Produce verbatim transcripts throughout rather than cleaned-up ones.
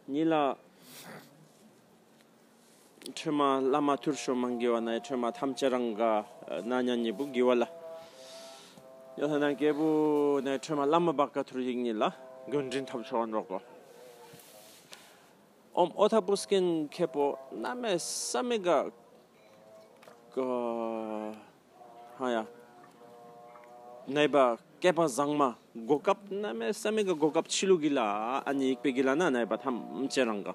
ཉིད་ལ། ཁྲོས་མ་བླ་མ་ཐུར་ཤོ་མང་གི་བ་ན་ཡི་ཁྲོས་མ་ཐམས་ཅད་རང་ག་ན་ཉ་ཉི་བུ་གི་བ་ལ། ཡོ་ཐ་ན་སྐྱེ་བུ་ན་ཡི་ཁྲོས་མ་བླ་མ་བག་ག་ཐུར་ཡིག་ཉིད་ལ་མགོན་དྲིན་ཐབས་ཆོ་བ་འགྲོ་གོ། ཨོམ་ཨོ་ཐ་པུ་སྐན་ཁེ་པོ་ན་མེ་ས་མེ་ག་ག་ཧ་ཡ། ནའི་པ་སྐལ་པ་བཟང་མ་གོ་སྐབས་ན་མེ་ས་མེ་ག་གོ་སྐབས་ཕྱི་ལུ་གི་ལ་ཨ་ནི་ཡིག་པེ་གི་ལ་ན་ནའི་པ་ཐམས་ཅད་རང་ག་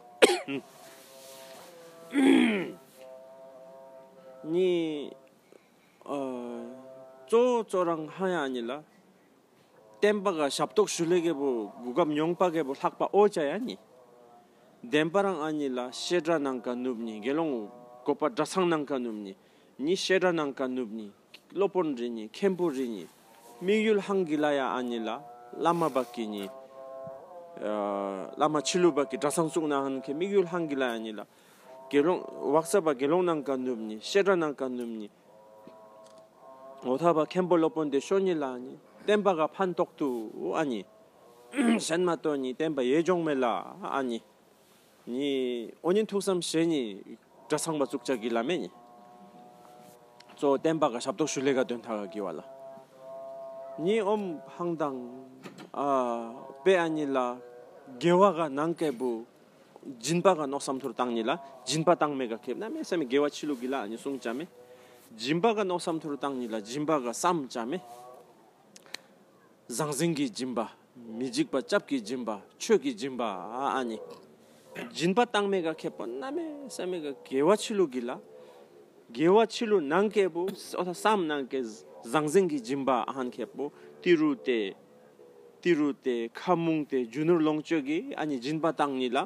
ནི། ཨ། གཙོ་གཙོ་རང་ཧ་ཡ་ཨ་ནི་ལ། བསྟན་པ་ག་ཞབས་ཏོག་ཞུ་ལེ་གེ་བོ་གུ་གབ་མྱོང་པ་གེ་བོ་ལྷག་པ་ཨོ་ཅ་ཡ་ནི། བདེན་པ་རང་ཨ་ནི་ལ་བཤད་གྲྭ་ནང་ག་ནུབ་ནི་དགེ་སློང་གོ་པ་གྲྭ་ཚང་ནང་ག་ནུབ་ནི་ནི་བཤད་གྲྭ་ནང་ག་ནུབ་ནི་སློབ་དཔོན་རེ་ནི་མཁན་པོ་རེ་ནི་དམིགས་ཡུལ་ཧང་གི་ལ་ཡ་ཨ་ནི་ལ་བླ་མ་བག་གི་ནི་བླ་མ་ཕྱི་ལུ་བག་གི་གྲྭ་ཚང་བཙུགས་ན་ཧང་གི་དམིགས་ཡུལ་ཧང་གི་ལ་ཡ་ཨ་ནི་ལ་དགེ་སློང་བག་ས་བ་དགེ་སློང་ནང་ག་ནུབ་ནི་བཤད་གྲྭ་ནང་ག་ནུབ་ནི། འོ་ཐ་བ་མཁན་པོ་སློབ་དཔོན་དེ་ཤོ་ཉི་ལ་ནི་བསྟན་པ་ག་ཕན་ཐོགས་ཏུ་ཨ་ནི། གཞན་མ་གཏོགས་ནི་བསྟན་པ་ཡེ་སྦྱོང་མེད་ལ་ཨ་ནི། ནི་ཨོ་ཉིན་ཐུགས་བསམ་བཞེས་ནི་གྲྭ་ཚང་པ་བཙུགས་བྱ་གི་ལ་མེ་ནི། གཙོ་བོ་བསྟན་པ་ག་ཞབས་ཏོག་ཞུ་ལེ་ག་དོན་ཐ་ག་གི་བ་ལ། ནི་ཨོམ་ཧང་དང་ཨ་པེ་ཨ་ནི་ལ་དགེ་བ་ག་ནང་སྐལ་བུ། སྦྱིན་པ་ག་མནོ་བསམ་ཐུར་བཏང་ནི་ལ་སྦྱིན་པ་བཏང་མེད་ག་ཁེབ་ན་མེད་ས་མེད་དགེ་བ་ཕྱི་ལུ་གི་ལ་ཨ་ནི་གསུང་ཅ་མེད། སྦྱིན་པ་ག་མནོ་བསམ་ཐུར་བཏང་ནི་ལ་སྦྱིན་པ་ག་བསམ་ཅ་མེད། ཟང་ཟིང་གི་སྦྱིན་པ། མི་འཇིགས་པ་སྐྱབས་ཀྱི་སྦྱིན་པ། ཆོས་ཀྱི་སྦྱིན་པ་ཨ་ནི། སྦྱིན་པ་བཏང་མེད་ག་ཁེབ་པོ་ན་མེད་ས་མེད་ག་དགེ་བ་ཕྱི་ལུ་གི་ལ། དགེ་བ་ཕྱི་ལུ་ནང་སྐལ་བུ་ཨོ་ཐ་བསམ་ནང་སྐལ་ཟང་ཟིང་གི་སྦྱིན་པ་ཨ་ཧན་ཁེབ་པོ་ཏི་རུ་ཏེ། ཏི་རུ་ཏེ་ཁ་མུང་ཏེ་རྒྱུ་ནོར་ལོངས་སྤྱོད་ཀྱི་ཨ་ནི་སྦྱིན་པ་བཏང་ནི་ལ།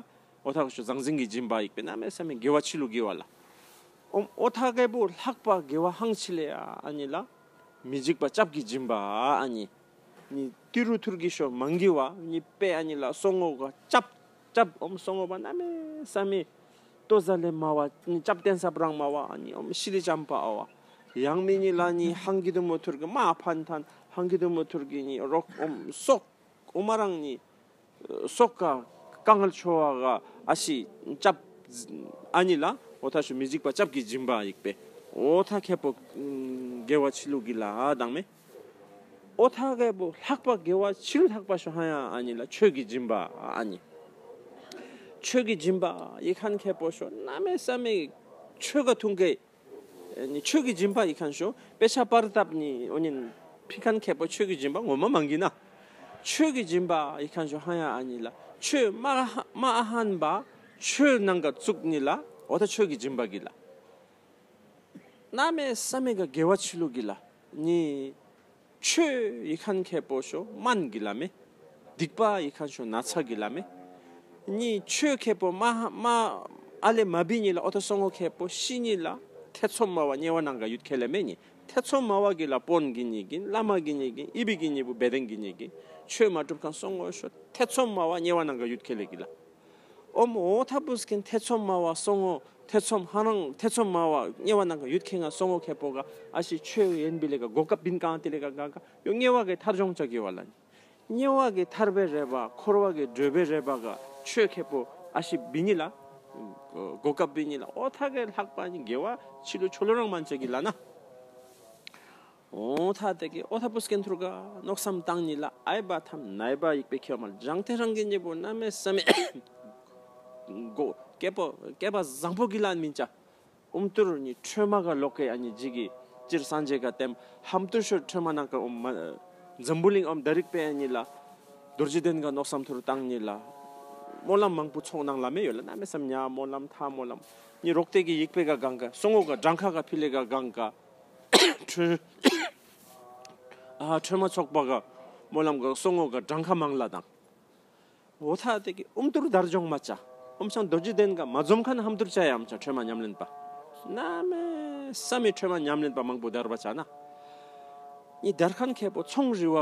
ཨོ་ཐ་ཤོ་ཟང་ཟིང་གི་སྦྱིན་པ་ཡིག་པེ་ན་མེད་ས་མེད་དགེ་བ་ཕྱི་ལུ་དགེ་བ་ལ། ཨོ་ཨོ་ཐ་སྐལ་བུ་ལྷག་པ་དགེ་བ་ཧང་ཆི་ལེ་ཨ་ནི་ལ། མི་འཇིགས་པ་སྐྱབས་ཀྱི་སྦྱིན་པ་ཨ་ནི། ནི་ཏི་རུ་ཐུར་གི་ཤོ་མང་གི་བ་ནི་པེ་ཨ་ནི་ལ་སོ་ངོ་ག་སྐྱབས། སྐྱབས་ཨོམ་སོ་ངོ་བ་ན་མེད་ས་མེད། ལྟོ་ཟ་ལེ་མ་བ་ནི་སྐྱབས་བསྟན་སབ་རང་མ་བ་ཨ་ནི་ཨོམ་ཤི་ལི་ཅམ་པ་ཨ་བ། ཡང་མི་ནི་ལ་ནི་ཧང་གི་དུ་མོ་ཐུར་གི་མ་ཕན་ཐན་ཧང་གི་དུ་མོ་ཐུར་གི་ནི་རོག་ཨོམ་སོག་ཨོ་མ་རང་ནི། སོག་ག་དཀའ་ངལ་ཆོ་བ་ག་ཨ་ཤི་སྐྱབས། ཨ་ནི་ལ་ཨོ་ཐ་ཤུ་མི་འཇིགས་པ་སྐྱབས་ཀྱི་སྦྱིན་པ་ཡིག་པེ། ཨོ་ཐ་ཁེ་པོ་དགེ་བ་ཕྱི་ལུ་གི་ལ་དང་མེ། ཨོ་ཐ་ཁེ་པོ་ལྷག་པ་དགེ་བ་ཕྱི་ལུ་ལྷག་པ་ཤོ་ཧ་ཡ་ཨ་ནི་ལ་ཆོས་ཀྱི་སྦྱིན་པ་ཨ་ནི། ཆོས་ཀྱི་སྦྱིན་པ་ཡིག་ཁན་ཁེ་པོ་ཤོ་ན་མེ་ས་མེ་ཆོས་ག་ཐུང་གེ། ནི་ཆོས་ཀྱི་སྦྱིན་པ་ཡི་ཁན་ཤོ་དཔེ་ཆ་པར་བཏབ་ནི་འོ་ཉིན་ཕི་ཁན་ཁེ་པོ་ཆོས་ཀྱི་སྦྱིན་པ་ངོ་མ་མང་གི་ན། ཆོས་ཀྱི་སྦྱིན་པ་ཡི་ཁན་ཤོ་ཧ་ཡ་ཨ་ནི་ལ་ཆོས་མ་ཧ་མ་ཨ་ཧན་པ་ཆོས་ནང་ག་བཙུགས་ནི་ལ་འོ་ཐ་ཆོས་ཀྱི་སྦྱིན་པ་གི་ལ། ན་མེ་ས་མེ་ག་དགེ་བ་ཕྱི་ལུ་གི་ལ་ནི། ཆོས་ཡི་ཁན་ཁེ་པོ་ཤོ་སྨན་གི་ལ་མེ། སྡིག་པ་ཡི་ཁན་ཤོ་ན་ཚ་གི་ལ་མེ། ནི་ཆོས་ཁེ་པོ་མ་མ་ཨ་ལེ་མ་བི་ནི་ལ་ཨོ་ཐ་སོ་ངོ་ཁེ་པོ་ཤི་ནི་ལ་ཐེ་ཚོམ་མ་བ་ཉེ་བ་ནང་ག་ཡུད་ཁེ་ལེ་མེ་ནི་ཐེ་ཚོམ་མ་བ་གི་ལ་པོན་གི་ནི་གི་བླ་མ་གི་ནི་གི་ཨི་བི་གི་ནི་བུ་བེ་དན་གི་ནི་གི་ཆོས་མ་གྲུབ་ཁན་སོ་ངོ་ཤོ་ཐེ་ཚོམ་མ་བ་ཉེ་བ་ནང་ག་ཡུད་ཁེ་ལེ་གི་ལ། ཨོམ་ཨོ་ཐ་པུ་སྐན་ཐེ་ཚོམ་མ་བ་སོ་ངོ་ཐེ་ཚོམ་ཧ་རང་ཐེ་ཚོམ་མ་བ་ཉེ་བ་ནང་ག་ཡུད་ཁེ་ང་སོ་ངོ་ཁེ་པོ་ག་ཨ་ཤི་ཆོས་ཡན་པི་ལེ་ག་གོ་སྐབས་བིན་གང་ཏི་ལེ་ག་ག་ག་ཡོ་ཉེ་བ་གི་ཐར་ཇོང་ཅ་གི་བ་ལ་ནི། ཉེ་བ་གི་ཐར་པའི་རེ་བ་འཁོར་བ་གི་བགྲོད་པའི་རེ་བ་ག་ཆོས་ཁེ་པོ་ཨ་ཤི་བི་ནི་ལ། གོ་སྐབས་བི་ནི་ལ་ཨོ་ཐ་གི་ལྷག་པ་ནི་དགེ་བ་ཕྱི་ལུ་ཆོ་ལོ་རང་མན་ཅ་གི་ལ་ན། ཨོ་ཐ་དེ་གི་ཨོ་ཐ་པུ་སྐན་ཐུར་ག་མནོ་བསམ་བཏང་ནི་ལ་ཨའི་བ་ཐམ་ནའི་བ་ཡིག་པེ་ཁེ་མ་ལ་ཇང་ཐེ་རང་གི་ཉེ་པོ་ན་མེ་ས་མེ་གོ་སྐལ་པོ་སྐལ་པ་བཟང་པོ་གི་ལ་མིན་ཅ། ཨུམ་ཏུར་ནི་ཁྲོས་མ་ག་ལོག་གེ་ཨ་ནི་ཇི་གི་སྤྱིར་སངས་རྒྱས་ག་ཏེམ་ཧམ་ཏུར་ཤོར་ཁྲོས་མ་ནང་ག་ཨུམ་མ་འཛམ་བུ་གླིང་ཨུམ་ད་རིག་པེ་ཨ་ནི་ལ་རྡོ་རྗེ་གདན་ག་མནོ་བསམ་ཐུར་བཏང་ནི་ལ་སྨོན་ལམ་མང་པོ་ཚོགས་ནང་ལ་མེ་ཡོད་ལ་ན་མེ་སམ་ཉ་སྨོན་ལམ་ཐ་སྨོན་ལམ་ནི་རོག་ཏེ་གི་ཡིག་པེ་ག་གང་ག་སོ་ངོ་ག་གྲངས་ཁ་ག་ཕི་ལེ་ག་གང་ག་ཁྲོས་ཨ་ཁྲོས་མ་ཚོགས་པ་ག་སྨོན་ལམ་ག་སོ་ངོ་ག་གྲངས་ཁ་མང་ལ་དང་། འོ་ཐ་དེ་གི་ཨུམ་ཏུར་དར་ཇོང་མ་ཅ། ཨུམ་ཆང་རྡོ་རྗེ་གདན་ག་མ་འཛོམ་ཁན་ཧམ་ཏུར་ཅ་ཡ་ཨུམ་ཆང་ཁྲོས་མ་ཉམས་ལེན་པ། ན་མེ་ས་མེ་ཁྲོས་མ་ཉམས་ལེན་པ་མང་པོ་དར་བ་ཅ་ན། ནི་དར་ཁན་ཁེ་པོ་ཚོང་རི་བ་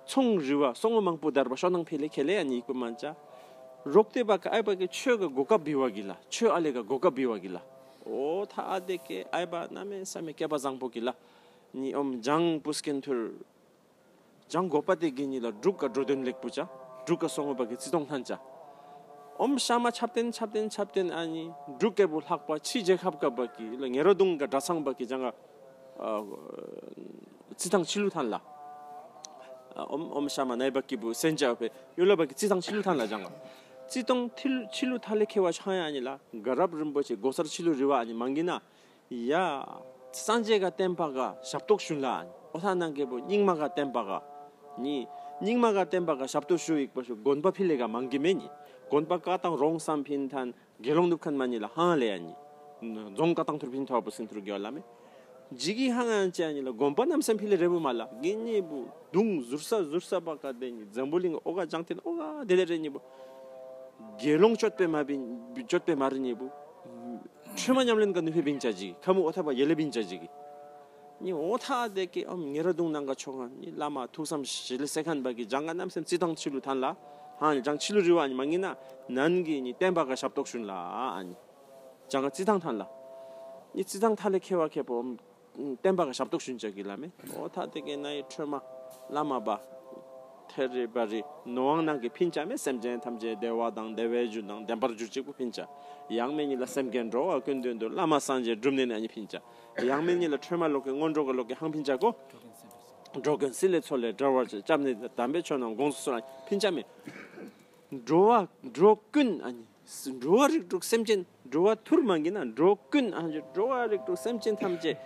ཚོང་རི་བ་སོ་ངོ་མང་པོ་དར་བ་ཤོ་ནང་ཕེ་ལེ་ཁེ་ལེ་ཡ་ནི་ཡིག་པེ་མན་ཅ། རོག་ཏེ་བ་ག་ཨའི་བ་གི་ཆོས་ག་གོ་སྐབས་བི་བ་གི་ལ་ཆོས་ཨ་ལེ་ག་གོ་སྐབས་བི་བ་གི་ལ། འོ་ཐ་ཨ་དེ་གི་ཨའི་བ་ན་མེ་ས་མེ་སྐལ་པ་བཟང་པོ་གི་ལ། ནི་ཨུམ་ཇང་པུ་སྐན་ཐུར། སྦྱང་དགོས་པ་དེ་གི་ཉིད་ལ་འབྲུག་ག་འགྲོ་དོན་ལེགས་པོ་བྱ། འབྲུག་ག་སོང་བ་གི་བརྩི་མཐོང་ཐན་བྱ། ཨོམ་ཤ་མ་ཆབ་བརྟན་ཆབ་བརྟན་ཆབ་བརྟན་ཨ་ནི་འབྲུག་རྒྱལ་པོ་ལྷག་པ་ཕྱི་རྒྱལ་ཁབ་ཀ་བ་གི་ལ་ཉེ་རོ་དུང་ག་གྲྭ་ཚང་བ་གི་སྦྱང་ག་བརྩི་ཐང་ཕྱི་ལུ་ཐན་ལ། ཨོམ་ཨོམ་ཤ་མ་ནའི་བ་གི་བུ་སེན་ཅ་བེ་ཡོ་ལ་བ་གི་བརྩི་ཐང་ཕྱི་ལུ་ཐན་ལ་སྦྱང་ག་བརྩི་མཐོང་ཕྱི་ལུ་ཐ་ལེ་ཁེ་བ་ཆང་ཡ་ཨ་ནི་ལ་དགའ་རབ་རིན་པོ་ཆེ་སྒོ་སར་ཕྱི་ལུ་རི་བ་ཨ་ནི་མང་གི་ན། ཡ། སངས་རྒྱས་ག་བསྟན་པ་ག་ཞབས་ཏོག་ཞུན་ལ་ཨ་ནི། ཨོ་ཐ་ནང་གི་བུ་རྙིང་མ་ག་བསྟན་པ་ག་ནི། རྙིང་མ་ག་བསྟན་པ་ག་ཞབས་ཏོག་ཞུ་ཡིག་པ་ཞུ་དགོན་པ་ཕི་ལེ་ག་མང་གི་མེ་ནི། དགོན་པ་ཀ་དང་རོང་སམ་ཕིན་ཐན་དགེ་སློང་ནུབ་ཁན་མ་ནི་ལ་ཧང་ལེ་ཡ་ནི། རྫོང་ཀ་དང་ཐུར་ཕིན་ཐོ་བ་སིན་ཐུར་གི་ཡོ་ལ་མེ། ཇི་གི་ཧང་ཨན་ཅི་ཨ་ནི་ལ་དགོན་པ་རྣམ་སེམས་ཕི་ལེ་རེ་བུ་མ་ལ་གི་ནི་བུ་དུང་ཟུར་ས་ཟུར་ས་པ་ག་དེ་ནི་འཛམ་བུ་གླིང་ཨོ་ག་ལྗང་ཐེན་ཨོ་ག་དེ་ལེ་རེ་ནི་བུ། དགེ་སློང་སྤྱོད་པའི་མ་བིན་སྤྱོད་པའི་མ་རི་ཉེ་བུ། ཁྲོས་མ་ཉམས་ལེན་ག་ནུས་པའི་བིན་ཅ་ཅིག་ཁ་མུ་ཨོ་ཐ་བ་ཡེ་ལེ་བིན་ཅ་ཅིག་ནི་ཨོ་ཐ་དེ་ཀེ་ཨམ་ཉེ་ར་དུང་ནང་ག་ཆོ་ག་ནི་བླ་མ་ཐུགས་བསམ་ཞི་ལི་སེ་ཁན་བ་གི་སྦྱང་ག་རྣམ་སེམས་རྩི་ཐང་ཕྱི་ལུ་ཐན་ལ། ཧ་ནི་སྦྱང་ཕྱི་ལུ་རི་བ་ཨ་ནི་མ་ངི་ན་ནན་གི་ནི་བསྟན་པ་ག་ཞབས་ཏོག་ཞུན་ལ་ཨ་ནི། སྦྱང་ག་རྩི་ཐང་ཐན་ལ། ནི་རྩི་ཐང་ཐ་ལེ་ཁེ་བ་ཁེ་པོ་ཨམ། བསྟན་པ་ག་ཞབས་ཏོག་ཞུན་ཅག་གི་ལ་མེ། ཨོ་ཐ་དེ་ཀེ་ན་ཡི་ཁྲོས་མ་བླ་མ་བ། ཐེ་རི་བ་རི་ནོ་ཝང་ནང་གི་ཕིན་ཅ་མེ། སེམས་ཅན་ཐམས་ཅད་བདེ་བ་དང་བདེ་བའི་རྒྱུ་དང་ལྡན་པར་གྱུར་ཅིག་པུ་ཕིན་ཅ། ཡང་མེ་ཉིད་ལ་སེམས་ཀྱི་འགྲོ་བ་ཀུན་དོན་དུ་བླ་མ་སངས་རྒྱས་འགྲུབ་ནས་ནི་ཨ་ནི་ཕིན་ཅ། ཡང་མེ་ཉིད་ལ་ཁྲོས་མ་ལོ་ཀེ་སྔོན་འགྲོ་ག་ལོ་ཀེ་ཧང་ཕིན་ཅ་གོ། འགྲོ་ཀུན་སྲིད་ལས་ཚོལ་ལས་བྲལ་བར་བྱེད། སྐྱབས་གནས་དམ་པའི་ཆོས་རྣམས་དགོངས་སུ་གསོལ་ཕིན་ཅ་མེ། འགྲོ་བ་འགྲོ་ཀུན་ཨ་ནི། འགྲོ་བ་རིགས་དྲུག་སེམས་ཅན་འགྲོ་བ་ཐུར་མ་གི་ན་འགྲོ་ཀུན་ཨ་ནི་འགྲོ་བ་རིགས་དྲུག་སེམས་ཅན་ཐམས་ཅད་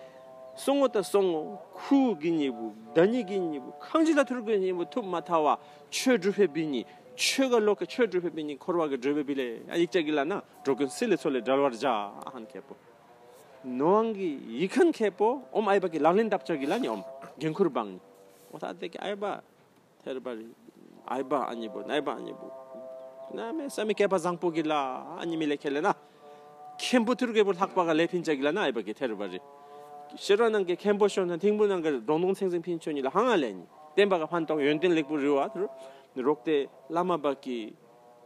སོང་ངོ་ད་སོང་ངོ་ཁུ་གི་ཉེ་བུ་ད་ཉི་གི་ཉེ་བུ་ཁང་ཅི་ལ་ཐུར་གི་ཉེ་བུ་ཐུབ་མ་ཐ་བ་ཆོས་སྒྲུབ་ཕེ་བི་ཉི་ཆོས་ག་ལོ་ཀ་ཆོས་སྒྲུབ་ཕེ་བི་ཉི་འཁོར་བ་གི་སྒྲོལ་བེ་བི་ལེ་ཨ་ཡིག་ཅག་གི་ལ་ན་འགྲོ་ཀུན་སྲིད་ལས་ཚོལ་ལས་བྲལ་བར་བྱ་ཨ་ཧན་ཁེ་པོ་ནོ་ཨང་གི་ཡིག་ཁན་ཁེ་པོ་ཨོམ་ཨའི་བ་གི་ལག་ལེན་འདབ་ཅག་གི་ལ་ནི་ཨོམ་འགན་ཁུར་བང་ནི་ཨོ་ཐ་དེ་གི་ཨའི་བ། ཐེར་པ་རི། ཨའི་བ་ཨ་ཉི་བུ་ནའི་བ་ཨ་ཉི་བུ། ན་མེ་ས་མེ་སྐལ་པ་བཟང་པོ་གི་ལ་ཨ་ཉི་མི་ལེ་ཁེ་ལེ་ན། མཁན་པོ་ཐུར་གེ་བུ་ལྷག་པ་ག་ལེ་ཕིན་ཅ་གི་ལ་ན་ཨའི་བ་གི་ཐེར་པ་རི། ཤེ་ར་ནང་གི་མཁན་པོ་ཤོ་ན་ཐིང་བུ་ནང་གི་རྡོང་རྡོང་ཚེང་ཚེང་ཕིན་ཆོ་ཉི་ལ་ཧང་ཨ་ལེ་ཉི། བསྟན་པ་ག་ཕན་ཐོགས་ཡོན་ཏན་ལེགས་པོ་རི་བ་ཐུར། རོག་ཏེ་བླ་མ་བ་གི།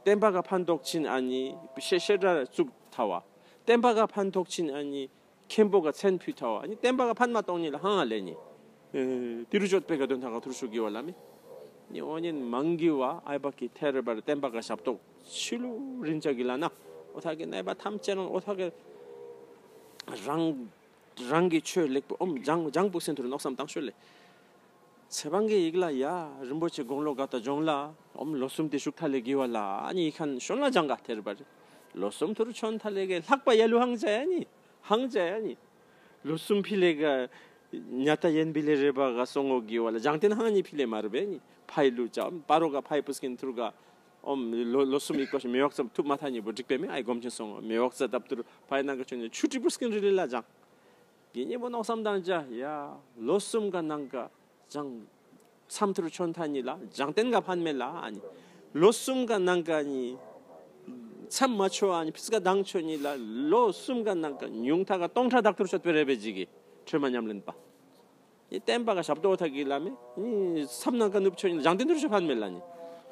བསྟན་པ་ག་ཕན་ཐོགས་ཆིན་ཨ་ཉི། ཤེ་ཤེ་ར་བཙུགས་ཐ་བ། བསྟན་པ་ག་ཕན་ཐོགས་ཆིན་ཨ་ཉི། མཁན་པོ་ག་མཚན་ཕུལ་ཐ་བ་ཨ་ནི་བསྟན་པ་ག་ཕན་མ་གཏོང་ཉིད་ལ་ཧང་ང་ལེ་ཉི། ཨེ། ཏི་རུ་ཅོད་པེ་ག་དོན་ཐ་ག་ཐུར་ཤུ་གི་བ་ལ་མེ། ནི་ཨོ་ཉན་མང་གི་བ་ཨའི་བ་གི་ཐེ་རེ་བར་བསྟན་པ་ག་ཞབས་ཏོག་ཕྱི་ལུ་རིན་ཅ་གི་ལ་ན། ཨོ་ཐ་གི་ནའི་བ་ཐམས་ཅད་རང་ཨོ་ཐ་གི་རང་རང་གི་ཆོས་ལེགས་པོ་ཨོམ་ལྗང་ལྗང་པོ་སེན་ཐུར་མནོ་བསམ་བཏང་ཤོ་ལེ། ཚེ་བང་གི་ཡིག་ལ་ཡ། རིན་པོ་ཆེ་དགུང་ལོ་ག་ད་ཇོང་ལ། ཨོམ་ལོ་གསུམ་དེ་ཤུགས་ཐ་ལེ་གི་བ་ལ་ཨ་ཉི་ཡི་ཁན་ཤོན་ལ་ལྗང་ག་ཐེར་བར། ལོ་གསུམ་ཐུར་ཆོན་ཐ་ལེ་གི་ལྷག་པ་ཡ་ལུ་ཧང་ཅ་ཡ་ཉི། ཧང་ཅ་ཡ་ཉི། ལོ་གསུམ་ཕི་ལེ་ག་ཉ་ཏ་ཡན་བི་ལེ་རེ་བ་ག་སོང་ངོ་གི་བ་ལ་ལྗང་ཏེན་ཧང་ཉི་ཕི་ལེ་མ་རེ་བེ་ཉི། ཕའི་ལུ་ཅ་ཨོམ་པ་རོ་ག་ཕའི་པུ་སྐིན་ཐུར་ག་ཨོམ་ལོ་ལོ་གསུམ་ཡིག་པ་ཤི་མེ་ཝག་ཙ་ཐུབ་མ་ཐ་ཉི་བུ་འགྲིག་པེ་མེ་ཨའི་གོམ་ཆེན་སོང་ངོ་མེ་ཝག་ཙ་ཏབ་ཐུར་ཕའི་ནང་ག་ཆོན་ཉི་ཆུ་ཏི་པུ་སྐིན་རི་ལི་ལ་ལྗང་། ཡིན་ཉི་བུ་མནོ་བསམ་དང་ཅ་ཡ། ལོ་གསུམ་ག་ནང་ག་ལྗང་། མཚམས་ཐུར་ཆོན་ཐ་ཉི་ལ་ལྗང་ཏེན་ག་ཕན་མེ་ལ་ཨ་ཉི། ལོ་གསུམ་ག་ནང་ག་ཉི། མཚམས་མ་ཆོ་ཨ་ཉི་ཕིས་ག་དང་ཆོ་ཉི་ལ་ལོ་གསུམ་ག་ནང་ག་ཉུང་ཐ་ག་སྟོང་ཕྲག་དག་ཐུར་ཆོད་པེ་རེ་བེ་ཇི་གི་ཁྲོས་མ་ཉམས་ལེན་པ། ཡི་བསྟན་པ་ག་ཞབས་ཏོག་ཐ་གི་ལ་མེ། ཡི་མཚམས་ནང་ག་ནུབ་ཆོ་ཉི་ལྗང་ཏེན་ཐུར་ཆོ་ཕན་མེ་ལ་ཉི།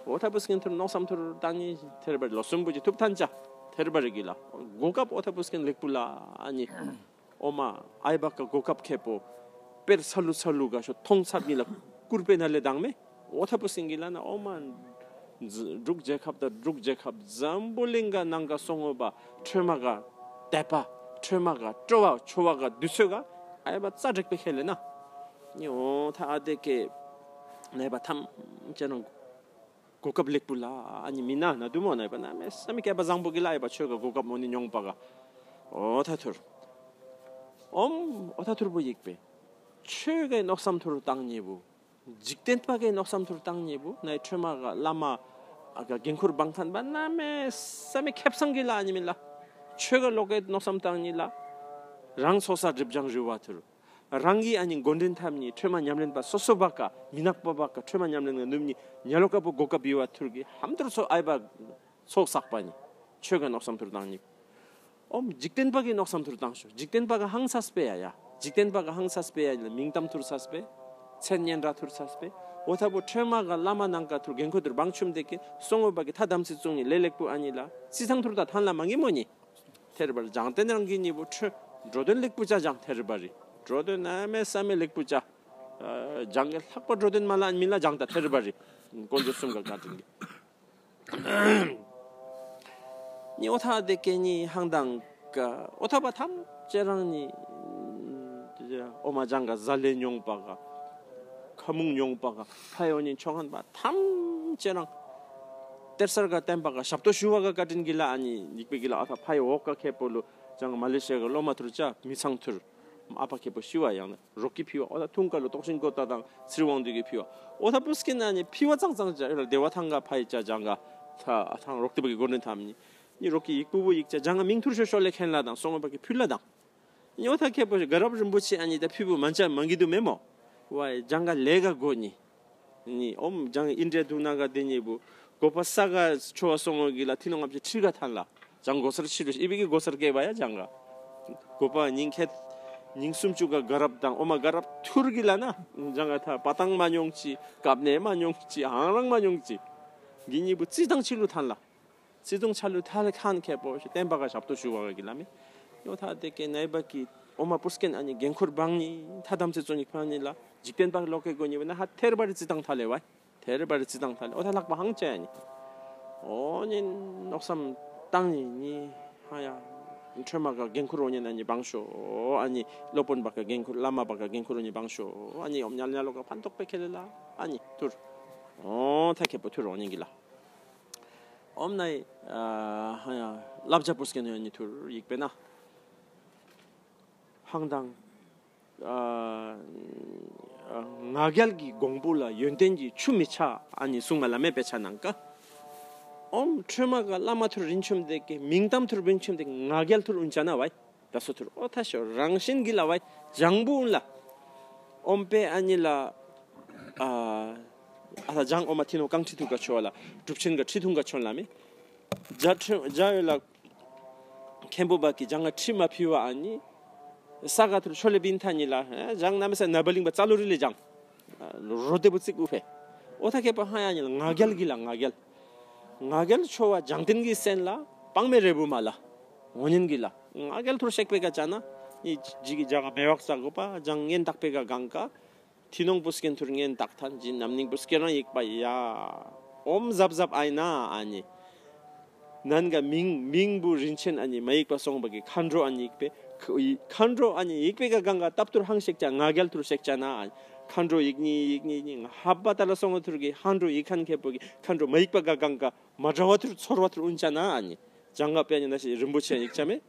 ཨོ་ཐ་པུ་སྐིན་ཐུར་མནོ་བསམ་ཐུར་ཏ་ཉི་ཐེར་བར་ལོ་གསུམ་བུ་ཇི་ཐུབ་ཐན་ཅ་ཐེར་བར་གི་ལ། གོ་སྐབས་ཨོ་ཐ་པུ་སྐིན་ལེགས་པུ་ལ་ཨ་ཉི། ཨོ་མ། ཨའི་བ་ཀ་གོ་སྐབས་ཁེ་པོ། པེར་ཚ་ལུ་ཚ་ལུ་ག་ཤོ་ཐོང་ཚབ་ཉི་ལ་ཀུར་པེ་ན་ལེ་དང་མེ། ཨོ་ཐ་པུ་སིང་གི་ལ་ན་ཨོ་མ། འཛི་འབྲུག་རྒྱལ་ཁབ་དང་འབྲུག་རྒྱལ་ཁབ་འཛམ་བུ་གླིང་ག་ནང་ག་སོང་ངོ་བ་ཁྲོས་མ་ག་དད་པ་ཁྲོས་མ་ག་སྤྲོ་བ་ཆོ་བ་ག་དུས་ཚོད་ག་ཨའི་བ་རྩ་འགྲིག་པེ་ཁེ་ལེ་ན། ཉི་ཨོ་ཐ་ཨ་དེ་ཀེ་ནའི་བ་ཐམས་ཅད་ནང་། གོ་སྐབས་ལེགས་པོ་ལ་ཨ་ཉི་མི་ན་ན་དུ་མོ་ན་ཡོད་པ་ན་མེ་ས་མི་སྐལ་པ་བཟང་པོ་གི་ལ་ཡོད་པ་ཆོས་ག་གོ་སྐབས་མོ་ནི་མྱོང་པ་ག་ཨོ་ཐ་ཐུར། ཨོམ་ཨོ་ཐ་ཐུར་བུ་ཡིག་པེ། ཆོས་གའི་མནོ་བསམ་ཐུར་བཏང་ཉེ་བུ། འཇིག་རྟེན་པ་གའི་མནོ་བསམ་ཐུར་བཏང་ཉེ་བུ་ནའི་ཁྲོས་མ་ག་བླ་མ། ཨ་ག་འགན་ཁུར་བང་ཐན་པ་ན་མེ་ས་མི་ཁེབ་སང་གི་ལ་ཨ་ཉི་མི་ལ། ཆོས་ག་ལོ་གའི་མནོ་བསམ་བཏང་ཉེ་ལ། རང་ཚོགས་ས་སྒྲིབ་སྦྱང་རི་བ་ཐུར། རང་གི་ཨ་ནི་འགོ་འདྲེན་ཐབས་ནི་ཁྲོས་མ་ཉམས་ལེན་པ་སོ་སོ་བ་ཀ་མི་ནག་པོ་བ་ཀ་ཁྲོས་མ་ཉམས་ལེན་ག་ནུབ་ནི་ཉ་ལོ་ཀ་པོ་གོ་ཀ་བི་བ་ཐུར་གི་ཧམ་ཐུར་ཚོ་ཨའི་བ་ཚོགས་བསགས་པ་ནི་ཆོས་ག་མནོ་བསམ་ཐུར་བཏང་ནི། ཨོམ་འཇིག་རྟེན་པ་གི་མནོ་བསམ་ཐུར་བཏང་ཤོ་འཇིག་རྟེན་པ་ག་ཧང་ས་སྤེ་ཡ་ཡ་འཇིག་རྟེན་པ་ག་ཧང་ས་སྤེ་ཡ་ཡ་ལ་མིང་གཏམ་ཐུར་ས་སྤེ། མཚན་སྙན་གྲགས་ཐུར་ས་སྤེ། ཨོ་ཐ་བོ་ཁྲོས་མ་ག་བླ་མ་ནང་ཀ་ཐུར་འགན་ཁུར་ཐུར་བང་ཆུམ་དེ་ཀི་སོང་ངོ་བ་གི་ཐ་དམ་ཚིག་བཙུང་ནི་ལེ་ལེགས་པོ་ཨ་ནི་ལ་རྩི་ཐང་ཐུར་ད་ཐན་ལ་མ་ངི་མོ་ནི། ཐེར་བར་ལྗང་ཏེན་རང་གི་ཉི་བོ་ཁྲོ། འགྲོ་དོན་ལེགས་པོ་བྱ་ལྗང་ཐེར་བར་རི། འགྲོ་དོན་གནམ་མེད་ས་མེད་ལེགས་པོ་བྱ། ཨ་སྦྱང་གི་ལྷག་པ་འགྲོ་དོན་མ་ལ་མི་ལ་སྦྱང་ད་ཐེར་པ་རེད། དཀོན་མཆོག་གསུམ་ག་བཀའ་དྲིན་གི། ནི་འོ་ཐ་དེ་ཀེ་ནི་ཧང་དང་ག་འོ་ཐ་པ་ཐམས་ཅད་རང་ནི་འོ་མ་སྦྱང་ག་ཟ་ལེ་མྱོང་པ་ག་ཁ་མུང་མྱོང་པ་ག་ཕ་ཡོ་ནི་ཆོ་ཁན་པ་ཐམས་ཅད་རང་གཏེར་གསར་ག་བསྟན་པ་ག་ཞབས་ཏོག་ཞུ་བ་ག་བཀའ་དྲིན་གི་ལ། ཨ་ནི་ཡིག་པའི་གི་ལ་ཨ་ཐ་ཕ་ཡོ་འོག་ག་ཁེ་པོ་ལུ་སྦྱང་མ་ལེ་ཤི་ཡ་ག་སློབ་མ་ཐུར་ཅ་མི་ཚང་ཐུར་ཨ་ཕ་ཁེ་པོ་ཤི་བ་ཡང་ན་རོགས་ཀྱི་ཕི་བ་འོ་ད་ཐུང་ཀ་ལོ་དོགས་ཞིན་གོ་ད་དང་ཚིར་དབང་འདུས་ཀྱི་ཕི་བ་འོ་ད་པུས་ཀྱི་ན་ནི་ཕི་བ་ཙང་ཙང་ཅ་ཡོད་ལ་བདེ་བ་ཐང་ག་ཕ་ཡི་ཅ་ཅང་ག་ཐ་ཨ་ཐང་རོགས་དེ་བ་གི་གོ་ནི་ཐམ་ནི་ནི་རོགས་ཀྱི་ཡིག་པུ་བུ་ཡིག་ཅ་ཅང་ག་མིང་ཐུར་ཤོ་ཤོ་ལེ་ཁེན་ལ་དང་སོང་བ་གི་ཕུལ་ལ་དང་ནི་འོ་ད་ཁེ་པོ་ག་རབ་རིན་པོ་ཆེ་ཨ་ནི་ད་ཕི་བུ་མན་ཅ་མང་གི་དུ་མེ་མོ་བ་ཡི་ཅང་ག་ལས་ག་གོ་ནི། ནི་ཨོམ་ཇང་ཨིན་དྲེ་དུ་ན་ག་དེ་ཉེ་བུ་གོ་པ་ས་ག་ཆོ་བ་སོང་ངོ་གི་ལ་ཐི་ནོ་ང་བཅས་ཁྲི་ག་ཐན་ལ་ཇང་གོ་སར་ཕྱི་རུ་ཨི་བི་གི་གོ་སར་ཀེ་བ་ཡ་ཇང་ག་གོ་པ་ཉིང་ཁེ་ཉིང་སུམ་ཅུ་ག་ག་རབ་དང་ཨོ་མ་ག་རབ་ཐུར་གི་ལ་ན་ཇང་ག་ཐ་པ་ཏང་མ་ཉོང་ཅི་ཀབ་ནེ་མ་ཉོང་ཅི་ཧང་རང་མ་ཉོང་ཅི་གི་ཉེ་བུ་ཙི་དང་ཕྱི་ལུ་ཐན་ལ། བརྩེ་དུང་ཆ་ལུ་ཐལ་ཁན་ཁེ་པོ་ཞུ་བསྟན་པ་ག་ཞབས་ཏོག་ཞུ་བ་ག་གི་ལ་མེ། ཡོ་ཐ་དེ་ཀེ་ནའི་བ་གི་ཨོ་མ་པུས་ཀེན་ཨ་ནི་འགན་ཁུར་བང་ནི་ཐ་དམ་ཚེ་ཙོ་ཉིག་ཕ་ནི་ལ་འཇིག་རྟེན་པ་ལོ་ཀེ་གོ་ནི་བ་ན་ཧ་ཐེར་བ་རི་ཙི་དང་ཐ་ལེ་བ། ཐེར་བ་རི་ཙི་དང་ཐ་ལེ་ཨོ་ཐ་ལྷག་པ་ཧང་ཅ་ཡ་ནི། ཨོ་ནི་ནོག་སམ་ཏང་ནི་ནི་ཧ་ཡ། ཁྲོས་མ་ག་འགན་ཁུར་ཨོ་ནི་ན་ནི་བང་ཤོ། ཨ་ནི་སློབ་དཔོན་པ་ག་འགན་ཁུར་བླ་མ་པ་ག་འགན་ཁུར་ཨོ་ནི་བང་ཤོ། ཨ་ནི་ཨོམ་ཉལ་ཉལ་ལོ་ག་ཕན་ཐོགས་པེ་ཁེ་ལེ་ལ་ཨ་ནི་ཐུར། ཨོ་ཐ་ཁེ་པོ་ཐུར་ཨོ་ནི་གི་ལ། ཨོམ་ནའི་ཨ་ཧ་ཡ་བསླབ་བྱ་པུས་ཀེན་ཡོན་ནི་ཐུར་ཡིག་པེ་ན་ཧང་དང་ཨ་ང་རྒྱལ་གྱི་གོང་བུ་ལ་ཡོན་ཏན་གྱི་ཆུ་མི་ཆ་ཨ་ནི་གསུང་མ་ལ་མེ་པེ་ཆ་ནང་ཀ། ཨོམ་ཁྲོས་མ་ག་བླ་མ་ཐུར་རིན་ཆུམ་དེ་ཀེ་མིང་གཏམ་ཐུར་རིན་ཆུམ་དེ་ང་རྒྱལ་ཐུར་ཨུན་ཅ་ན་བའི། ད་སོ་ཐུར་ཨོ་ཐ་ཤོ་རང་བཞིན་གྱི་ལ་བ་ལྗང་བུ་ལ། ཨོམ་པེ་ཨ་ནི་ལ། ཨ་ཨ་ཐ་ལྗང་ཨོ་མ་ཐི་ནོ་རྐང་ཁྲི་ཐུར་ག་ཆོ་ལ་གྲུབ་ཆེན་ག་ཁྲི་ཐུང་ག་ཆོ་ལ་མེ། ཇ་ཁྲི་ཇ་ཡོད་ལ། མཁན་པོ་བ་གི་ཇང་ང་ཁྲི་མ་ཕི་བ་ཨ་ནི། ས་ག་ཐུར་ཆོ་ལེ་བིན་ཐ་ནི་ལ་ཇང་ན་མེ་ས་ན་བ་ལིང་བ་ཙ་ལུ་རི་ལེ་ཇང་། རོ་དེ་བུ་ཙིག་ཨུ་ཕེ། ཨོ་ཐ་ཁེ་པ་ཧ་ཡ་ཉི་ལ་ང་རྒྱལ་གི་ལ་ང་རྒྱལ། ང་རྒྱལ་ཆོ་བ་ཇང་ཏིན་གི་སེན་ལ་པང་མེ་རེ་བུ་མ་ལ། འོ་ཉིན་གི་ལ་ང་རྒྱལ་ཐུར་ཤེག་པེ་ག་ཅ་ན་ནི་ཇི་གི་ཇ་ག་མེ་བག་ས་གོ་པ་ཇང་ངན་དག་པེ་ག་གང་ཀ། ཐི་ནོང་པུས་ཀེན་ཐུར་ངན་དག་ཐན་ཇི་ནམ་ནིང་པུས་ཀེན་རང་ཡིག་པ་ཡ། ཨོམ་ཟབ་ཟབ་ཨའི་ན་ཨ་ནི། ནན་ག་མིང་མིང་བུ་རིན་ཆེན་ཨ་ནི་མ་ཡིག་པ་སོང་བ་གི་མཁའ་འགྲོ་ཨ་ནི་ཡིག་པེ། མཁའ་འགྲོ་ཨ་ནི་ཡིག་པེ་ག་གང་ག་ཏབ་ཐུར་ཧང་ཤེག་ཅ་ང་རྒྱལ་ཐུར་ཤེག་ཅ་ན་ཨ་ནི། མཁའ་འགྲོ་ཡིག་ནི་ཡིག་ནི་ནི་ཧ་པ་ཏ་ལ་སོང་བ་ཐུར་གི་མཁའ་འགྲོ་ཡིག་ཁན་ཁེ་པོ་གི་མཁའ་འགྲོ་མ་ཡིག་པ་ག་གང་ག་མ་འདྲ་བ་ཐུར་ཚོར་བ་ཐུར་ཨུན་ཅ་ན་ཨ་ནི། ཅང་ག་པེ་ནི་ན་ཤི་རིན་པོ་ཆེ་ཡིག་ཅ་མེ།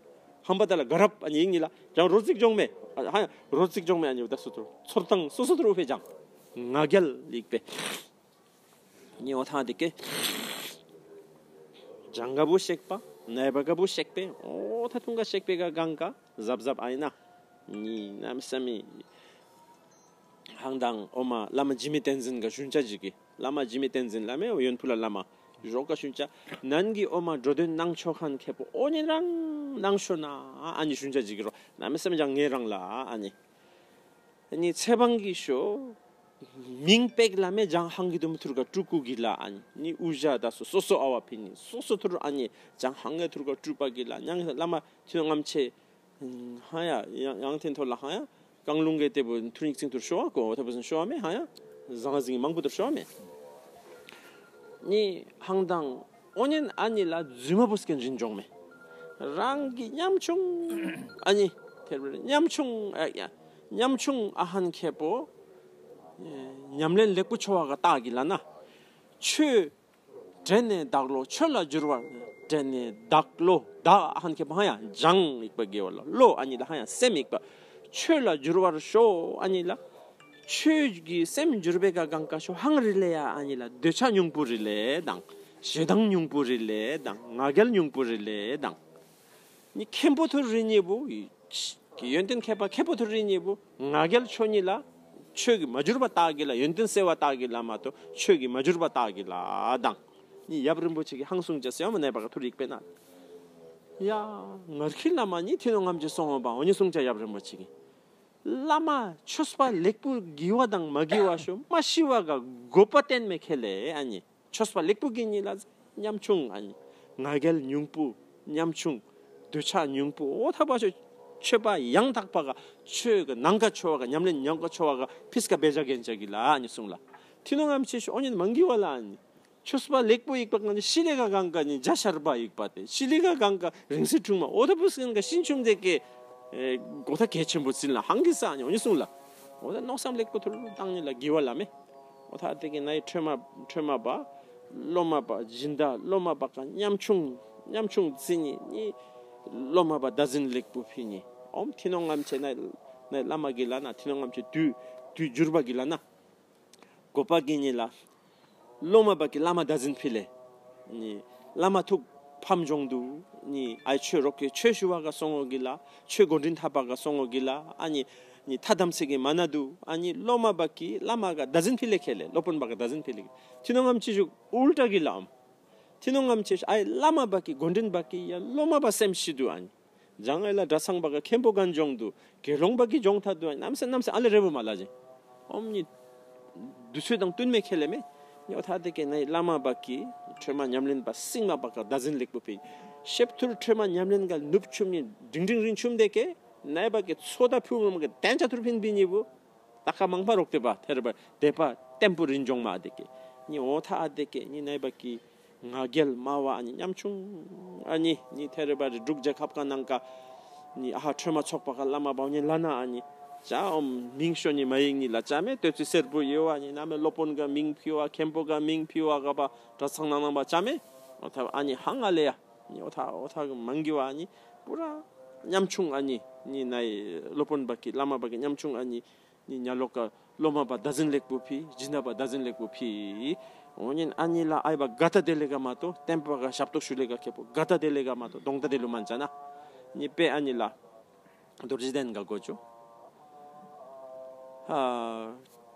ཧམ་པ་ཏ་ལ་ག་རབ་ཨ་ནི་ཡིག་ནི་ལ་ཅང་རོ་ཙིག་ཇོང་མེ། ཧ་ཡ་རོ་ཙིག་ཇོང་མེ་ཨ་ནི་བ་ད་སུ་ཐུར་ཚོར་ཐང་སོ་སོ་ཐུར་ཨུ་ཕེ་ཅང་། ང་རྒྱལ་ཡིག་པེ། ནི་འོ་ཐང་དེ་ཀེ། ཇང་ག་བུ་ཤེག་པ། ནའི་བ་ག་བུ་ཤེག་པེ། ཨོ་ཐ་ཐུང་ག་ཤེག་པེ་ག་གང་ག་ཟབ་ཟབ་ཨའི་ན། ནི་ནམ་ས་མི། ཧང་དང་ཨོ་མ་བླ་མ་འཇིགས་མེད་བསྟན་འཛིན་ག་ཞུན་ཅ་ཇི་གི། བླ་མ་འཇིགས་མེད་བསྟན་འཛིན་བླ་མའི་ཡོན་ཕུ་ལ་བླ་མ། རོག་ག་ཞུན་ཅ། ནན་གི་ཨོ་མ་འགྲོ་དོན་གནང་ཆོག་ཁན་ཁེ་པོ་ཨོ་ཉིན་རང་གནང་ཤོ་ན་ཨ་ནི་ཞུན་ཅ་ཇི་གི་རོ། ནམ་ས་མི་ཅང་ངེ་རང་ལ་ཨ་ནི། ནི་ཚེ་བང་གི་ཤོ། མིང་པེག་ལ་མེ་ཇང་ཧང་གི་དུམ་ཐུར་ག་ཀྲུ་ཀུ་གི་ལ་ཨ་ནི། ནི་ཨུ་ཇ་ད་སོ་སོ་སོ་ཨ་བ་ཕི་ནི་སོ་སོ་ཐུར་ཨ་ནི་ཇང་ཧང་གི་ཐུར་ག་ཀྲུ་པ་གི་ལ་ཉང་བླ་མ་ཐུ་ངམ་ཆེ། ཧ་ཡ་ཡང་ཐེན་ཐོ་ལ་ཧ་ཡ་གང་ལུང་གི་ཏེ་བུ་ཐུར་ཉིག་ཚིང་ཐུར་ཤོ་ཨ་གོ་ཐ་བུ་སན་ཤོ་ཨ་མེ་ཧ་ཡ་ཟང་ཟིང་མང་པོ་ཐུར་ཤོ་ཨ་མེ། ནི་ཧང་དང་ཨོ་ཉན་ཨ་ནི་ལ་རྫུན་མ་བུ་སྐན་རིན་ཇོང་མེ། རང་གི་ཉམ་ཆུང་ཨ་ནི་ཐེར་བུ་ཉམ་ཆུང་ཨ་ཡ་ཉམ་ཆུང་ཨ་ཧན་ཁེ་པོ་ཉམ་ལེན་ལེགས་པོ་ཆོ་བ་ག་ཏག་གི་ལ་ན་ཆོས། དྲན་ནས་བདག་བློ་ཆོས་ལ་བསྒྱུར་བར། དྲན་ནས་བདག་བློ་བདག་ཧན་ཁེ་པ་ཧ་ཡ་ཇང་ཡིག་པ་དགེ་བ་ལ་བློ་ཨ་ནི་ལ་ཧ་ཡ་སེམས་ཡིག་པ། ཆོས་ལ་བསྒྱུར་བར་ཤོག་ཨ་ནི་ལ། ཆོས་ཀྱི་སེམས་བསྒྱུར་བའི་ག་གང་ག་ཤོ་ཧང་རི་ལེ་ཡ་ཨ་ནི་ལ་འདོད་ཆགས་ཉུང་པོ་རི་ལེ་དང་། ཞེ་སྡང་ཉུང་པོ་རི་ལེ་དང་ང་རྒྱལ་ཉུང་པོ་རི་ལེ་དང་། ནི་མཁན་པོ་ཐུར་རི་ཉེ་བུ། ཡོན་ཏན་མཁས་པ་མཁས་པོ་ཐུར་རི་ཉེ་བུ། ང་རྒྱལ་ཆོ་ཉི་ལ། ཆོས་ཀྱི་མ་གྱུར་པ་དག་གི་ལ་ཡོན་ཏན་གསལ་བ་དག་གི་ལ་མ་གཏོགས་ཆོས་ཀྱི་མ་གྱུར་པ་དག་གི་ལ་དང་། ནི་ཡབ་རིན་པོ་ཆེ་གི་ཧང་གསུང་ཅེས་སེ་ཡོང་མ་ནས་པ་ག་ཐུར་ཡིག་པེ་ན། ཡ། ངར་ཁི་ལ་མ་ནི་ཐི་ནོ་ངམ་ཅེ་སོང་བ་འོ་ནི་གསུང་ཅེས་ཡབ་རིན་པོ་ཆེ་གི། བླ་མ་ཆོས་པ་ལེགས་པོ་དགེ་བ་དང་མ་དགེ་བ་ཤོ་མ་ཤི་བ་ག་དགོས་པ་བསྟན་མེ་ཁེ་ལེ་ཨ་ནི། ཆོས་པ་ལེགས་པོ་གི་ཉིད་ལ་ཉམ་ཆུང་ཨ་ནི། ང་རྒྱལ་ཉུང་པོ་ཉམ་ཆུང་། འདོད་ཆགས་ཉུང་པོ་འོ་ཐ་པ་ཤོ། ཆོས་པ་ཡང་དག་པ་ག་ཆོས་གི་ནང་ག་ཆོ་བ་ག་ཉམས་ལེན་ཉམས་ག་ཆོ་བ་ག་ཕིས་ཀ་བེ་ཇ་གན་ཅག་གི་ལ་ཨ་ནི་གསུང་ལ། ཐི་ནོ་ངམ་ཆེ་ཤོ་ཨོ་ཉན་མང་གི་བ་ལ་ཨ་ནི། ཆོས་པ་ལེགས་པོ་ཡིག་པ་ང་ནི་ཤི་ལེ་ག་གང་ག་ནི་ཇ་ཤར་པ་ཡིག་པ་དེ་ཤི་ལེ་ག་གང་ག་རིང་སི་ཁྲུང་མ་ཨོ་ད་བུ་སི་གན་ག་ཤིན་ཆུང་དེ་ཀེ་གོ་ད་གལ་ཆེན་པོ་ཙིན་ལ་ཧང་གི་ས་ཨ་ནི་ཨོ་ཉི་གསུང་ལ། ཨོ་ད་ནོག་སམ་ལེགས་པོ་ཐུར་བཏང་ནི་ལ་གི་བ་ལ་མེ། ཨོ་ད་དེ་ཀེ་ནའི་ཁྲོས་མ་ཁྲོས་མ་པ་སློབ་མ་པ་སྦྱིན་བདག་སློབ་མ་པ་ག་ཉམ་ཆུང་ཉམ་ཆུང་ཙི་ནི་ནི་སློབ་མ་པ་ད་ཟིན་ལེགས་པོ་ཕི་ནི་ཨོམ་ཐི་ནོ་ངམ་ཆེ་ནའི་ནའི་བླ་མ་གི་ལ་ན་ཐི་ནོ་ངམ་ཆེ་དུས་དུས་འགྱུར་བ་གི་ལ་ན། གོ་པ་གི་ནི་ལ། སློབ་མ་པ་གི་བླ་མ་ད་ཟིན་ཕི་ལེ། ནི་བླ་མ་ཐུག་ཕམ་འབྱུང་དུ་ནི་ཨའི་ཆོས་རོག་གི་ཆོས་ཞུ་བ་ག་སོང་ངོ་གི་ལ་ཆོས་འགོ་འདྲིན་ཐབ་པ་ག་སོང་ངོ་གི་ལ་ཨ་ནི་ནི་ཐ་དམ་སེ་གི་མ་ན་དུ་ཨ་ནི་སློབ་མ་པ་གི་བླ་མ་ག་ད་ཟིན་ཕི་ལེ་ཁེ་ལེ་སློབ་དཔོན་པ་ག་ད་ཟིན་ཕི་ལེ་ཁེ་ཐི་ནོ་ངམ་ཆེ་ཞུག་ཨུལ་ཏྲ་གི་ལ་ཨམ། ཐི་ནོ་ངམ་ཆེ་ཨའི་བླ་མ་པ་གི་འགོ་འདྲིན་པ་གི་ཡ་སློབ་མ་པ་སེམས་ཤི་དུ་ཨ་ནི། ཇང་ཨེ་ལ་གྲྭ་ཚང་པ་ག་མཁན་པོ་གན་ཇོང་དུ་དགེ་སློང་པ་གི་ཇོང་ཐ་དུ་ནམ་སེ་ནམ་སེ་ཨ་ལེ་རེ་བུ་མ་ལ་ཇེ། ཨོམ་ནི་དུས་ཚོད་དང་བསྟུན་མེ་ཁེ་ལེ་མེ། ཉོ་ཐ་དེ་ཀེ་ནའི་བླ་མ་པ་གི་ཁྲོས་མ་ཉམས་ལེན་པ་སིང་མ་པ་ག་ད་ཟིན་ལེགས་པོ་ཕི། ཤེབ་ཐུར་ཁྲོས་མ་ཉམས་ལེན་ག་ནུབ་ཆུམ་ནི་འབྲིང་འབྲིང་རིན་ཆུམ་དེ་ཀེ་ནའི་པ་གི་ཚོ་ད་ཕུ་མ་ག་དན་ཆ་ཐུར་ཕིན་པི་ཉི་བུ། ད་ཁ་མང་པ་རོག་དེ་པ་ཐེར་པ་དེ་པ་ཏེམ་པོ་རིན་ཇོང་མ་དེ་ཀེ། ནི་ཨོ་ཐ་ཨ་དེ་ཀེ་ནི་ནའི་པ་གི། ང་རྒྱལ་སྨྲ་བ་ཨ་ནི་ཉམ་ཆུང་ཨ་ནི་ནི་ཐེ་རེ་བ་རི་འབྲུག་རྒྱལ་ཁབ་ཀ་ནང་ཀ་ནི་ཨ་ཧ་ཁྲོས་མ་ཚོགས་པ་ཀ་བླ་མ་བ་ནི་ལ་ན་ཨ་ནི་ཅ་ཨོམ་མིང་ཤོ་ནི་མ་ཡིག་ནི་ལ་ཅ་མེ་ཏོ་ཙི་སེར་པོ་ཡོ་ཨ་ནི་ན་མེ་སློབ་དཔོན་ག་མིང་ཕི་བ་མཁན་པོ་ག་མིང་ཕི་བ་ག་པ་གྲྭ་ཚང་ནང་ནང་པ་ཅ་མེ་ཨོ་ཐ་ཨ་ནི་ཧང་ཨ་ལེ་ཡ་ནི་ཨོ་ཐ་ཨོ་ཐ་གི་མང་གི་བ་ཨ་ནི་པུ་ར་ཉམ་ཆུང་ཨ་ནི་ནི་ནའི་སློབ་དཔོན་པ་ཀི་བླ་མ་པ་ཀི་ཉམ་ཆུང་ཨ་ནི། ནི་ཉ་ལོག་ག་སློབ་མ་པ་ད་ཟིན་ལེགས་པོ་ཕི། སྦྱིན་བདག་པ་ད་ཟིན་ལེགས་པོ་ཕི། འོ་ཉན་ཨ་ནི་ལ་ཨའི་བ་ག་ད་དེ་ལེ་ག་མ་ཏོ་བསྟན་པ་ག་ཞབས་ཏོག་ཞུ་ལེ་ག་ཁེ་པོ་ག་ད་དེ་ལེ་ག་མ་ཏོ་གདོང་ད་དེ་ལུ་མན་ཅ་ན། ནི་པེ་ཨ་ནི་ལ་རྡོ་རྗེ་གདན་ག་གོ་ཅོ། ཨ་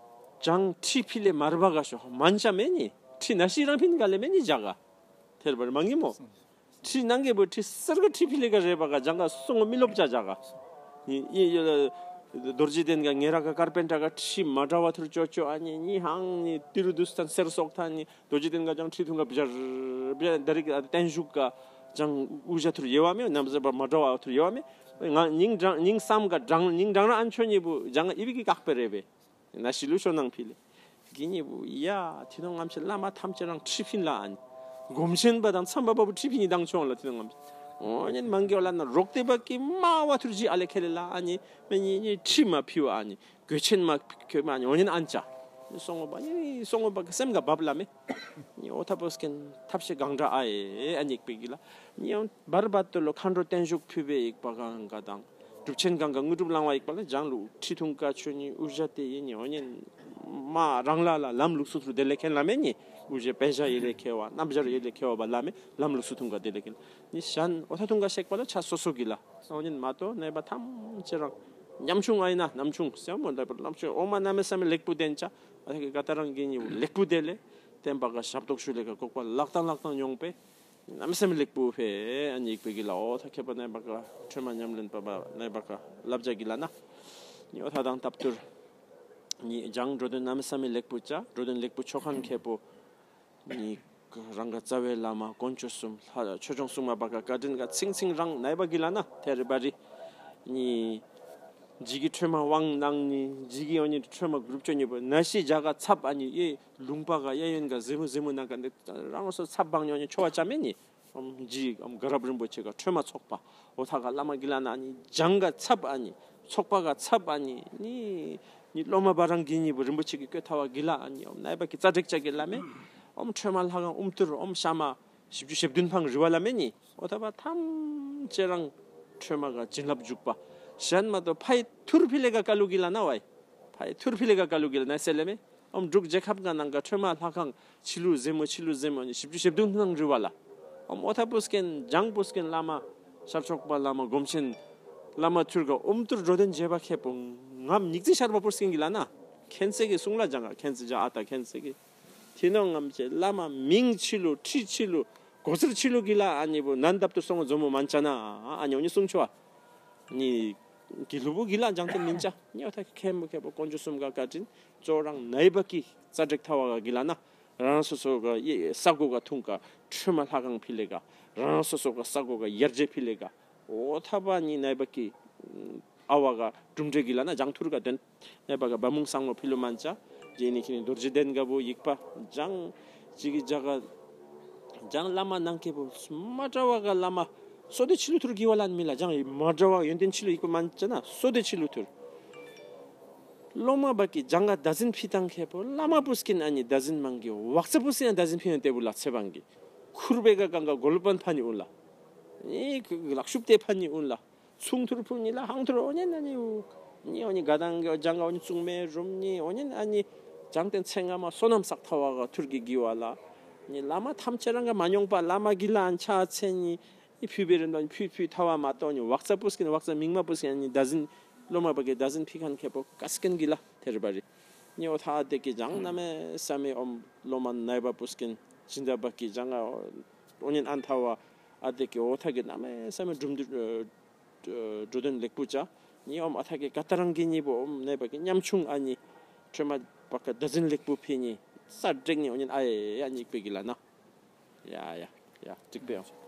ཅང་ཁྲི་ཕི་ལེ་མར་བ་ག་ཤོ་མན་ཅ་མེ་ནི་ཁྲི་ན་ཤི་རང་ཕིན་ག་ལེ་མེ་ནི་ཇ་ག། ཐེར་བར་མ་ངེས་མོ། ཁྲི་ནང་གི་བུ་ཁྲི་སར་ག་ཁྲི་ཕི་ལེ་ག་རེ་བ་ག་ཇང་ག་སོང་མི་ལོབ་ཅ་ཇ་ག། ཡི་ཡི་ཡི་རྡོ་རྗེ་གདན་ག་ངེ་ར་ག་ཀར་པེན་ཊར་ག་ཁྲི་མ་འདྲ་བ་ཐུར་ཅོ་ཅོ་ཨ་ནི་ནི་ཧང་ནི་ཏི་རུ་དུ་སྟན་སེར་སོག་ཐ་ནི་རྡོ་རྗེ་གདན་ག་ཇང་ཁྲི་ཐུང་ག་བྱར་བྱར་ད་རིག་བརྟན་བཞུགས་ག་ཇང་དབུ་ཞྭ་ཐུར་ཡེ་བ་མེ་ནམ་ཟེར་བ་མ་འདྲ་བ་ཐུར་ཡེ་བ་མེ། ང་སྙིང་དྲང་སྙིང་བསམ་ག་དྲང་སྙིང་དྲང་ར་ཨན་ཆོ་ཉི་བུ་ཇང་ག་ཨི་བི་གི་ཀག་པེ་རེ་བེ། ན་ཤི་ལུ་ཤོ་ནང་ཕི་ལེ། གི་ཉེ་བུ་ཡ་ཐི་ནོ་ངམ་ཆེ་བླ་མ་ཐམས་ཅད་རང་ཁྲི་ཕིན་ལ་ཨ་ནི། སྒོམ་ཆེན་པ་དང་མཚམས་པ་པ་བུ་ཁྲི་ཕིན་ནི་དང་ཆོང་ལ་ཐི་ནོ་ངམ་ཆེ། འོ་ཉན་མང་གི་བ་ལ་ན་རོག་ཏེ་བ་གི་མ་བ་ཐུར་ཇི་ཨ་ལེ་ཁེ་ལེ་ལ་ཨ་ནི། མེ་ཉི་ཉི་ཁྲི་མ་ཕི་བ་ཨ་ནི། གོས་ཆེན་མ་ཁྱོད་མ་ཨ་ནི་འོ་ཉན་ཨན་ཅ། སོང་བ་ཉི་སོང་བ་གི་སེམས་ག་བབ་ལ་མེ། ཉི་འོ་ཐ་པོ་སྐན་ཐབས་ཤེས་གང་འདྲ་ཨ་ཨེ་ཨ་ཉིག་པེ་གི་ལ། ཉི་འོ་བར་བར་དུ་ལོ་མཁའ་འགྲོ་བརྟན་བཞུགས་ཕུལ་བའི་ཡིག་པ་གང་ག་དང་། གྲུབ་ཆེན་གང་ག་དངོས་གྲུབ་བླང་བ་ཡིག་པ་ལ་ལྗང་ལུགས་ཁྲི་ཐུང་ཀ་ཆོས་ཉིད་དབུ་ཞྭ་དེ་ཡིན་ཉི་འོ་ཉན། མ་རང་ལ་ལ་ལམ་ལུགས་སུ་ཐུར་དེ་ལས་མཁན་ལ་མེ་ཉི་དབུ་ཞྭ་པད་ཞྭ་ཡི་ལས་ཁེ་བ་སྣམ་ཞྭ་ཡི་ལས་ཁེ་བ་བ་ལ་མེ་ལམ་ལུགས་སུ་ཐུང་ཀ་དེ་ལས་མཁན་ཉི་ཞན་འོ་ཐ་ཐུང་ཀ་ཤེག་པ་ལ་ཆ་སོ་སོ་གི་ལ་འོ་ཉན་མ་ཏོ་ནས་པ་ཐམས་ཅད་རང་ཉམ་ཆུང་ཨ་ཡིན་ན་ནམ་ཆུང་སེམས་མོ་འདྲ་པར་ལམ་ཆུང་འོ་མ་ན་མེ་ས་མེ་ལེགས་པོ་བསྟན་ཅ་ཨ་ཐ་གི་ག་ད་རང་གི་ཉི་ལེགས་པོ་དེ་ལས་བསྟན་པ་ག་ཞབས་ཏོག་ཞུ་ལས་ཀ་ལྐོག་པ་ལག་དང་ལག་དང་ཡོང་པེ། གནམ་སེམས་ལེགས་པོ་ཕེ་ཨ་ནི་ཡིག་པེ་གི་ལ་འོ་ཐ་ཁྱད་པར་ནའི་བ་ཀ་ཁྲོས་མ་ཉམས་ལེན་པ་བ་ནའི་བ་ཀ་བསླབ་བྱ་གི་ལ་ན། ཉི་འོ་ཐ་དང་སྟབས་བསྟུར། ཉི་སྦྱང་འགྲོ་དོན་གནམ་སེམས་ལེགས་པོ་བྱ་འགྲོ་དོན་ལེགས་པོ་ཆོག་མཁན་ཁེ་པོ། ཉི་རང་ག་རྩ་བའི་བླ་མ་དཀོན་མཆོག་གསུམ་ལྷ་ཆོས་སྐྱོང་སྲུང་མ་བ་ཀ་བཀའ་དྲིན་ག་ཚིང་ཚིང་རང་ནའི་བ་གི་ལ་ན་ཐེ་རི་བ་རི། ཉི་ཇི་གི་ཁྲོས་མ་དབང་གནང་ནི་ཇི་གི་འོ་ཉི་ཁྲོས་མ་གུ་རུབ་ཅོ་ཉི་པོ་ན་ཤི་ཇ་ག་ཚབ་ཨ་ཉི་ཡེ། ལུང་པ་ག་གཡས་གཡོན་ག་ཟེ་མུ་ཟེ་མུ་ན་ག་འདི་རང་སོ་ཚབ་བང་ཉོ་ཉོ་ཆོ་བ་ཅ་མེ་ནི། ཨམ་ཇི་ཨམ་ག་རབ་རིན་པོ་ཆེ་ག་ཁྲོས་མ་ཚོགས་པ་འོ་ཐ་ག་བླ་མ་གི་ལ་ན་ནི་ཇང་ག་ཚབ་ཨ་ནི་ཚོགས་པ་ག་ཚབ་ཨ་ནི་ནི་ནི་སློབ་མ་བ་རང་གི་ཉི་བུ་རིན་པོ་ཆེ་གི་བཀོད་ཐ་བ་གི་ལ་ཨ་ནི་ཨམ་ནའི་བ་གི་ཙ་དྲེག་ཅ་གི་ལ་མེ། ཨམ་ཁྲོས་མ་ལྷ་གང་ཨུམ་ཏུར་ཨམ་ཤ་མ་བཞི་བཅུ་ཞེ་བདུན་འཕང་རི་བ་ལ་མེ་ནི་འོ་ཐ་བ་ཐམས་ཅད་རང་ཁྲོས་མ་ག་བྱིན་རླབས་འཇུག་པ་གཞན་མ་གཏོགས་ཕའི་ཐུར་ཕི་ལེ་ག་ཀ་ལུ་གི་ལ་ན་བའི་ཕའི་ཐུར་ཕི་ལེ་ག་ཀ་ལུ་གི་ལ་ན་སེ་ལེ་མེ། ཨོམ་འབྲུག་རྒྱལ་ཁབ་ག་ནང་ག་ཁྲོས་མ་ལྷ་ཁང་ཕྱི་ལུ་ཟེ་མོ་ཕྱི་ལུ་ཟེ་མོ་ནི་བཞི་བཅུ་ཞེ་བདུན་ནང་རི་བ་ལ། ཨོམ་འོ་ཐ་པུ་སྐན་ལྗང་པུ་སྐན་བླ་མ་ཤར་ཕྱོགས་པ་བླ་མ་སྒོམ་ཆེན་བླ་མ་ཐུར་ག་ཨོམ་ཐུར་འགྲོ་དོན་བྱེད་པ་ཁེ་པོ་ངམ་ཉིག་ཙི་ཤར་བ་པུ་སྐན་གི་ལ་ན། མཁན་ཚེ་གི་གསུང་ལ་ལྗང་ག་མཁན་ཚེ་ལྗང་ཨ་ཏ་མཁན་ཚེ་གི། ཐི་ནོ་ངམ་ཆེ་བླ་མ་མིང་ཕྱི་ལུ་ཁྲི་ཕྱི་ལུ་གོ་ཚུར་ཕྱི་ལུ་གི་ལ་ཨ་ནི་བུ་ནན་དབ་ཏུ་སོང་བ་ཛོ་མོ་མན་ཅ་ན་ཨ་ནི་འོ་ནི་གསུང་ཆོ་ཨ། ནི། གི་ལུ་བུ་གི་ལ་ལྗང་ཏེ་མིན་ཅ་ཉེ་བ་ཐ་ཁེ་མོ་ཁེ་པོ་དཀོན་མཆོག་གསུམ་ག་བཀའ་དྲིན། གཙོ་རང་ནའི་བ་ཀི་ཙ་དྲེག་ཐ་བ་ག་གི་ལ་ན། རང་སོ་སོ་ག་ཡེ་ས་གོ་ག་ཐུང་ག་ཁྲོས་མ་ལྷ་ཁང་ཕི་ལེ་ག། རང་སོ་སོ་ག་ས་གོ་ག་ཡར་རྗེ་ཕི་ལེ་ག། འོ་ཐ་བ་ནི་ནའི་བ་ཀི་ ཨ་བ་ག་གྲུབ་འབྲས་གི་ལ་ན་སྦྱང་ཐུར་ག་དོན་ནས་པ་ག་བ་མུང་སང་མོ་ཕི་ལོ་མན་ཅ་ཇེ་ནི་ཁི་ནི་རྡོ་རྗེ་གདན་ག་བོ་ཡིག་པ་སྦྱང་ཅི་གི་ཇ་ག་སྦྱང་བླ་མ་ནང་ཁེ་པོ་མ་དྲ་བ་ག་བླ་མ་སོ་དེ་ཆི་ལུ་ཐུར་གི་བ་ལན་མི་ལ་སྦྱང་མ་དྲ་བ་ཡོན་ཏན་ཆི་ལུ་ཡིག་པ་མན་ཅ་ན་སོ་དེ་ཆི་ལུ་ཐུར། སློབ་མ་བ་གི་སྦྱང་ག་ད་ཟིན་ཕི་ཏང་ཁེ་པོ་བླ་མ་པུ་སྐིན་ཨ་ནི་ད་ཟིན་མང་གི་བག་ཚ་པུ་སི་ཡང་ད་ཟིན་ཕི་ཡང་ཏེ་བུ་ལ་ཚེ་བང་གི་ཁུར་བེ་ག་གང་ག་གོལ་པན་ཕ་ནི་ཨུན་ལ། ཨེ་ལག་ཤུབ་ཏེ་ཕ་ནི་ཨུན་ལ། ཚུང་ཐུར་ཕུ་ནི་ལ་ཧང་ཐུར་ཨོ་ཉན་ཨ་ནི་ཨུ། ནི་ཨོ་ཉི་ག་དང་གི་ཇང་ག་ཨོ་ཉི་ཙུང་མེ་རུམ་ནི་ཨོ་ཉན་ཨ་ནི་ཇང་ཏེན་ཚེ་ང་མ་སོ་ནམ་སག་ཐ་བ་ག་ཐུར་གི་གི་བ་ལ། ནི་བླ་མ་ཐམས་ཅད་རང་ག་མ་མྱོང་པ་བླ་མ་གི་ལ་ཨན་ཆ་ཚེ་ནི་ནི་ཕུ་བེ་རེན་དོ་ནི་ཕུ་ཕུ་ཐ་བ་མ་ཏོ་ནི་བག་ཚ་པུ་སྐིན་བག་ཚ་མིང་མ་པུ་སྐིན་ནི་ད་ཟིན་ལོ་མ་བ་གི་ད་ཟིན་ཕི་ཁན་ཁེ་པོ་ཀ་སྐིན་གི་ལ་ཐེར་བ་རི། ནི་ཨོ་ཐ་ཨ་དེ་གི་ཇང་ན་མེ་ས་མེ་ཨོམ་ལོ་མ་ནའི་བ་པུ་སྐིན་ཇིན་ད་བ་གི་ཇང་ཨོ་ཉན་ཨན་ཐ་བ་ཨ་དེ་གི་ཨོ་ཐ་གི་ན་མེ་ས་མེ་འགྲུམ་འགྲུ་འགྲོ་དོན་ལེགས་པོ་ཅ། ནི་ཨོམ་ཨ་ཐ་གི་ག་ཏ་རང་གི་ནི་བོ་ཨོམ་ནེ་བ་གི་ཉམ་ཆུང་ཨ་ནི་ཁྲོས་མ་བ་ག་ད་ཟིན་ལེགས་པོ་ཕི་ནི་ས་འགྲིག་ནི་ཨོ་ཉན་ཨ་ཡ་ཡ་ཡ་ཉིག་པེ་གི་ལ་ན། ཡ་ཡ་ཡ་འགྲིག་པེ་ཨོམ།